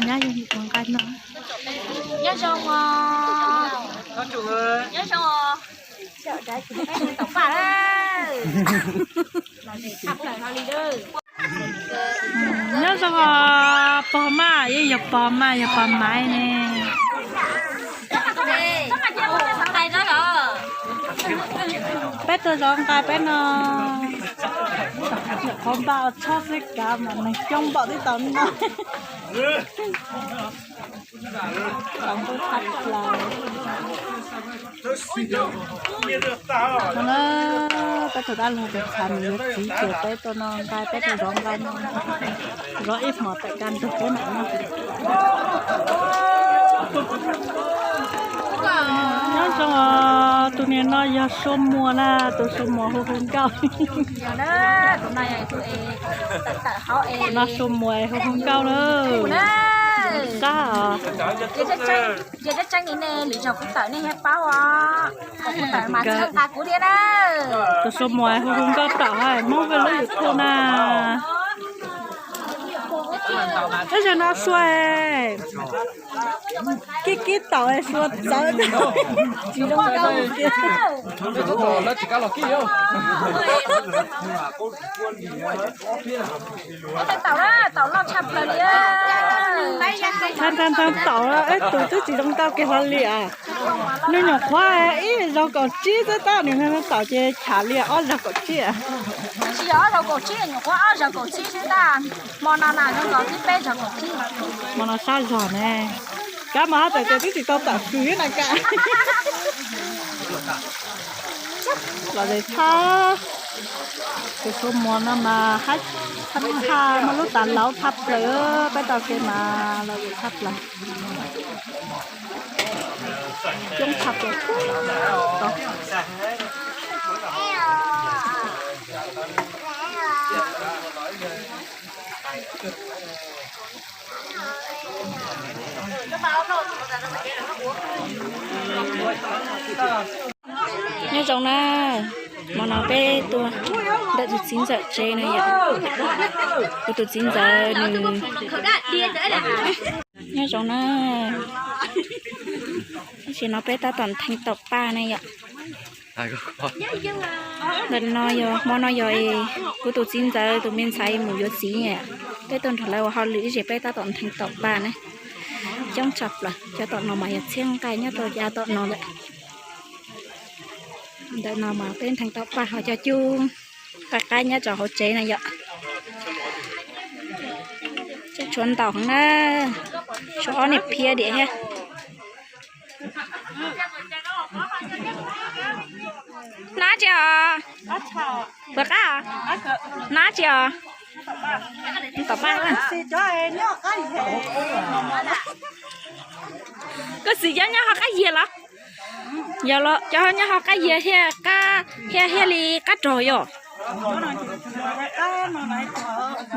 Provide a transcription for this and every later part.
Nyob zoo os. Nyob zoo os. Peb mus tom paj lawm. Nyob zoo os, pog maj, yeej yog pog maj, yog pog maiv ne. Peb tuaj zov nqaij peb no, nyuam qhuav npaj ua tshoob xwb kav mas neeg coob npaum twb tau no. Tau npub thab plaws. No na, peb tus dab laug tus txhav nws yuav txiv ces peb tuaj no nqaij, peb tuaj zov nqaij no, zov ib hmos tawm kab ntug peb mam no. Nyob zoo, tus niag no yog Sua Muas na, tus Sua Muas hu hu nkauj. No Sua Muas hu hu nkauj na. Sab os. Ces tseeb tseeb li ne, lwm zaus kuv tawm nej thiaj paub os. Kuv tawm mas txhawb nqa kuv thiab na. Tus Sua Muas hu hu nkauj tawm hais Hmoob vlog YouTube na. Ib zaug no Sua, kib kib taum Sua txawv, tsis zoo taum kiag. Taum na, taum loj tshaj plaws li. Ntag ntag ntag, taum ib tug twb tsis zoo nkauj kiag hlo li as. Nws nyuam qhuav ib zaug kaum tsib xwb tab, nws taum ces cham li ob zaug kaum tsib. Tsis yog ob zaug kaum tsib, nyuam qhuav ob zaug kaum tsib xwb tab. Hmo no na zoo nkaus twb peb zaug kaum tsib. Hmo no sab zog ne. Kab mas hab tawm tias twb tsis tau tawm swm na kab. Los zem thab. Tus Sua Muas no mas hab, hab muaj lub tas laub thab plaws, peb tau kev mas los zem thab plaws. Coob thab plaws. Nyob zoo na, hmo no peb tuaj ntawm tus txiv ntxawm tsev na yom. Kuv tus txiv ntxawm nws, nyob zoo na, tam sim no peb tab tom ntheev taum paj na yom. Ntawm no yog, hmo no yog kuv tus txiv ntxawm tus me ntxhais mus yuav txiv, peb tuaj nrog lawv ua hauj lwm ib zes peb tab tom ntheev taum paj na. Coob tshaj plaws, cov tom no mas yog txhiab nqaij nyob rau yav tom no lawm. Ntawm no mas peb ntheev taum paj ho cog cub qaij qaib nyob rau hauv tsev na yom. Tshuav ntau heev na, tshuav ob niag phiab diam thiab. Nab tsi os? Puas qab? Nab tsi os? Tom paj. Koj xim cov nyob ho qab yias los? Yog los cov nyob ho qab yias thiab, qab thiab thiaj li qab rog yom.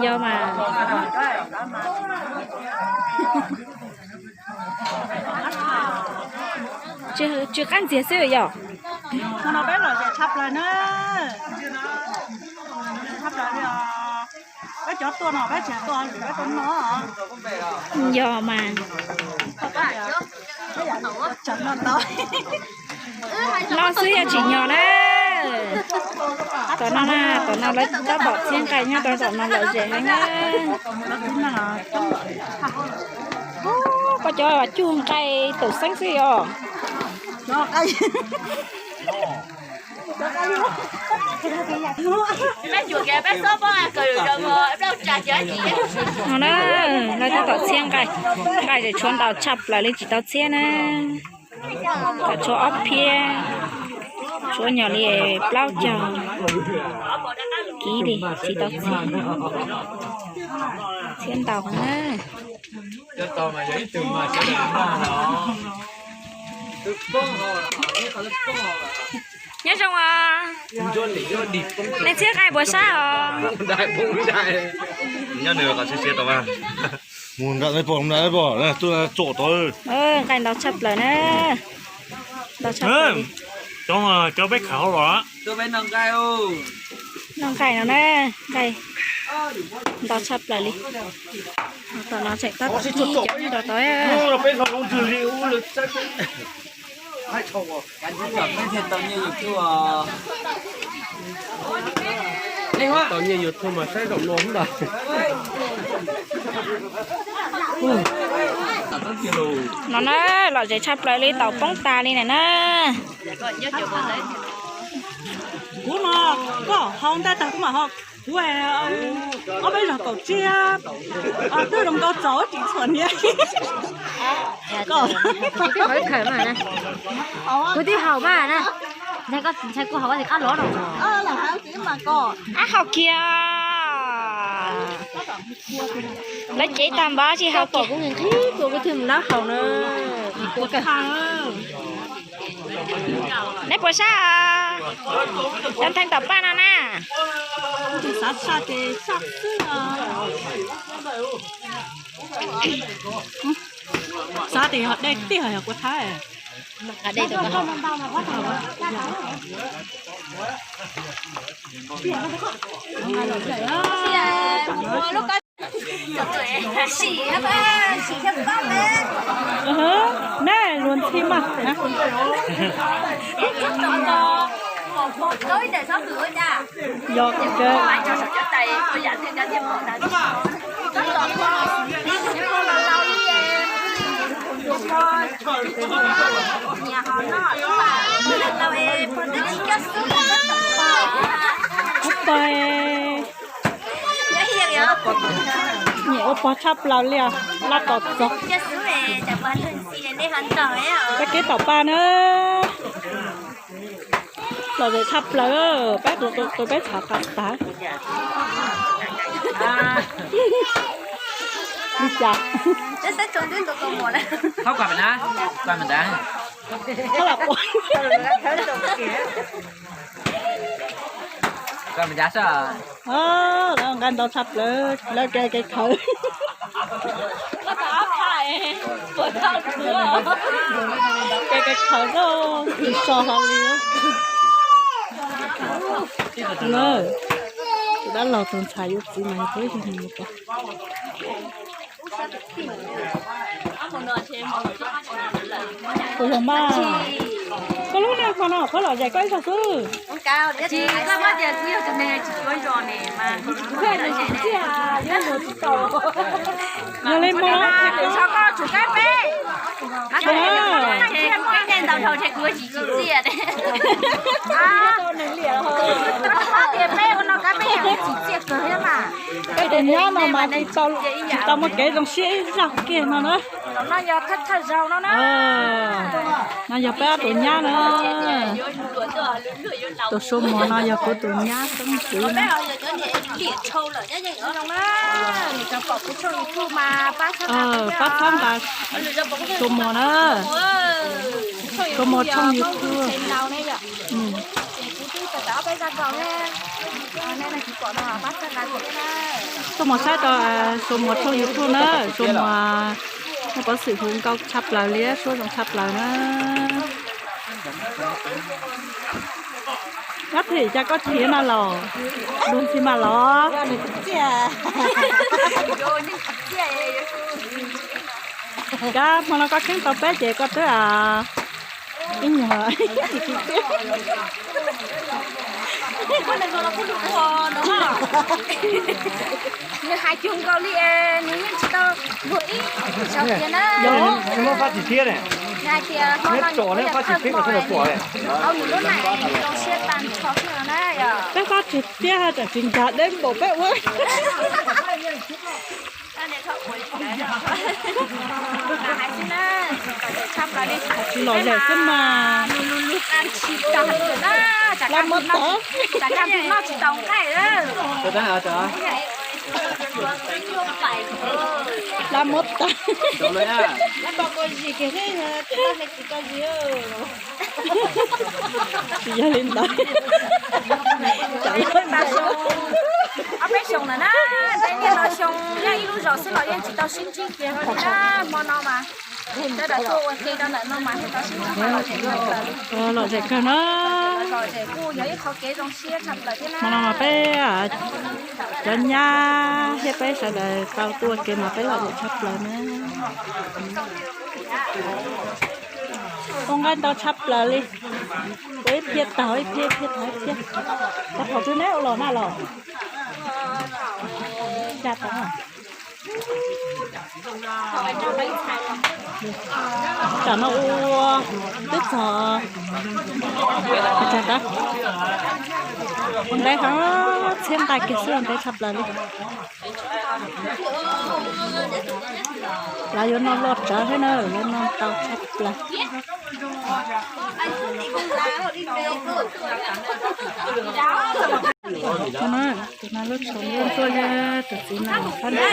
Yog mas. Tsw qab ntxiag xwb yom. Yog mas. Loj xwb yog tsim nyog na. Tom no na, tom no lawv tab tom txhiab nqaij nyob rau tom no lawm zem heev na. Koj cov cug nqaij taum xeeb xwb yom. No na, lawv tab tom txhiab nqaij, nqaij tseem tshuav ntau tshaj plaws li tsis tau txhiab na. Kom tshuav ob phiab, tshuav nyom li plaub caug kiv li tsis tau txhiab. Txhiab ntau heev na. Nyob zoo os. Nej txhiab nqaij puas sab os? Nyob nws kom siav siav tau mas. Mus nram nej pom, nram nej pom, tuaj tsom tau. Nqaij ntau tshaj plaws na. Ntau tshaj plaws. Cov, cov peb khawv hauv los. Noj nqaij no na, nqaij. Ntau tshaj plaws li. Tom no tseem tab tom cov nyob rau tod. Tau nyiaj YouTube mas saib zaum no ntag. No na, lom zem tshaj plaws li, tau poob tas li na na. Kuv no, koj hau ntaj tag kuv mam hau. Kuv ob peb zaug kaum tsib, twb zoo nkauj txaus tsis txhuam niam. Kuv twb haum mas na, kuv twb haum mas na, ntshai koj ntshai kuv haum ces qab los no. Ab haum kiag. Lawv cev tag npab tsis haum kiag. Kuv nqhis kuv twb mus lab haum na. Neb puas sab? Cov ntheej tom paj no na. Xav tias yog dej tiag yog kua thab. Neb luag ntxhi mas. Yog kawg. Ub pog, nyiam ua pog tshaj plaws li os, laj tom txog. Peb kev tom paj na, lom zem tshaj plaws, peb tus tus peb txhav qas tas. Li cas? Lawv nqa ntau tshaj plaws, lawv kev kev khawv. Kev kev khawv rau tsis so hlo li. Lawv, tus dab laug tus ntxhais yuav txiv mas yog tus ib tug mus ko. Kuv yog mas, koj lub niag qhov no koj lom zem koj ib zaug xwb. Yog li mas, peb tus nyab no mas tsis tau muaj kev zoo siab ib zaug kiag no na. No yog peb ob tus nyab na. Tus Suav Muas no yog kuv tus nyab xeeb ntxwv na. Pab txhawb nqa Suav Muas na. Suav Muas tshooj YouTube. Suav Muas saib rau Suav Muas tshooj YouTube na. Suav Muas muaj peev xwm hu nkauj tshaj plaws li, suab zoo tshaj plaws na. Nyob thim cas koj khiav no los? Luag ntxhi mas los? Kab hmo no koj kheeb tau peb ces koj twb ib nyuag tsis kwv txiaj. Nws hais cuag nkaus li es nws yeej tsis tau luag ib zaug tiag na. Nws muab fab tsis thiab ne. Nws hais tias hmo no nws tsom ne, fab tsis thiab mas thiaj li pom ne. Au, nws lub neej nws zoo siab tag nrho xwb no na yom. Peb fab tsis thiab tsam tsis nkag deb npaum peb ua. Tsis lom zem xwb mas. Lab muab tag. Lab muab tag. Tsis yog li ntawd. Ob peb xyoos lawm na, tej niaj no xyoo nyob ib lub zos xwb los yeej tsis tau sib ntsib kiag li na, hmo no mas sawv daws tuaj ua ke rau ntawm no mas thiaj tau sib ntsib lom zem kawg na. Lom zem kuj yog ib qho kev zoo siab tshaj plaws thiab na. Hmo no mas peb tus Cov nyab thiab peb sawv daws tau tuaj ua ke mas peb lom zem tshaj plaws na. Ua nqaij ntau tshaj plaws li. Ua ib phiab tag ib phiab, ib phiab tag ib phiab. Cov thaum twg neb ua los na los? Xya tau. Tam no ua twb txog, ua ntev heev, txhiab nqaij kiag xwb, ntev tshaj plaws li. Lawv yuav noj loj tsawv thiab na, yuav noj ntau tshaj plaws. Tus no lub tshauv ntxuaj, tus txiv no fab, tus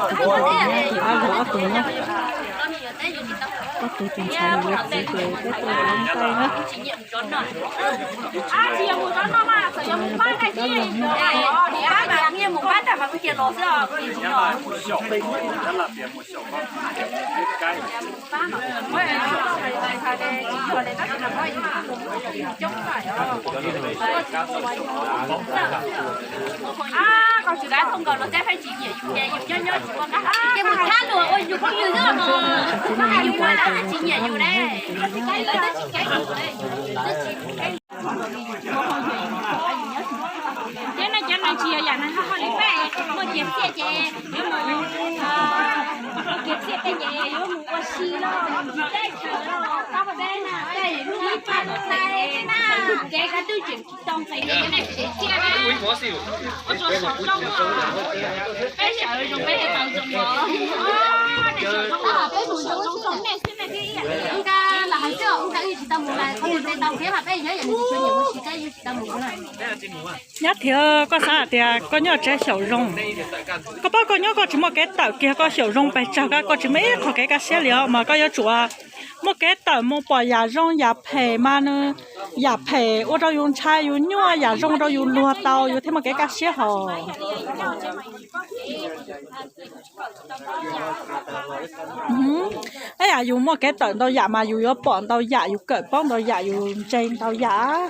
tus tus nyab, tus dab laug ob tug nyab, ob tug tus ntxhais tus txiv ces peb tuaj ua nqaij na. Tus dab laug no. Ces mus thab luag ua yus phooj ywg xwb os, yus ua lawv tsis nyiam yus ne. Cov no cov no tsis yog yam no, ho li peb muaj kiag txiaj ces yuav mus, kiag txiaj tej ces yuav mus ua si los mus teb chaws los pab peb na, tej lub pa lub tais na, kev ka twb tseem tsis tau nqis li, nej tsis txiaj na. Ua tsuas saum roob, peb sawv zoo peb tau zoo os. Peb mus saum roob nej xwb nej thiaj ib yam. Nkawd los hais xwb, nkawd yeej tsis tau mus lawm, qhov twg tau qhia mas peb yog yam nws tsis tshua nyiam mus tsis tau, yeej tsis tau mus na. Nyab Thiav, koj xav hais tias koj nyob tsev xyaum zoo, koj paub koj nyob koj tsis muaj kev tawm kiag, koj xyaum zoo pes tsawg, koj tsis muaj ib qho kev kaj siab li os, mas koj yuav tsum muaj kev tawm mus pom yam zoo yam phem mas nws, yam phem ua rau yus ntshai yus nyuaj, yam zoo rau yus luag tau yus thiaj muaj kev kaj siab hos. Ib yam yus muaj kev tawm ntau yam mas yus yuav pom ntau yam, yus kawm paub ntau yam, yus ntse ntau yam.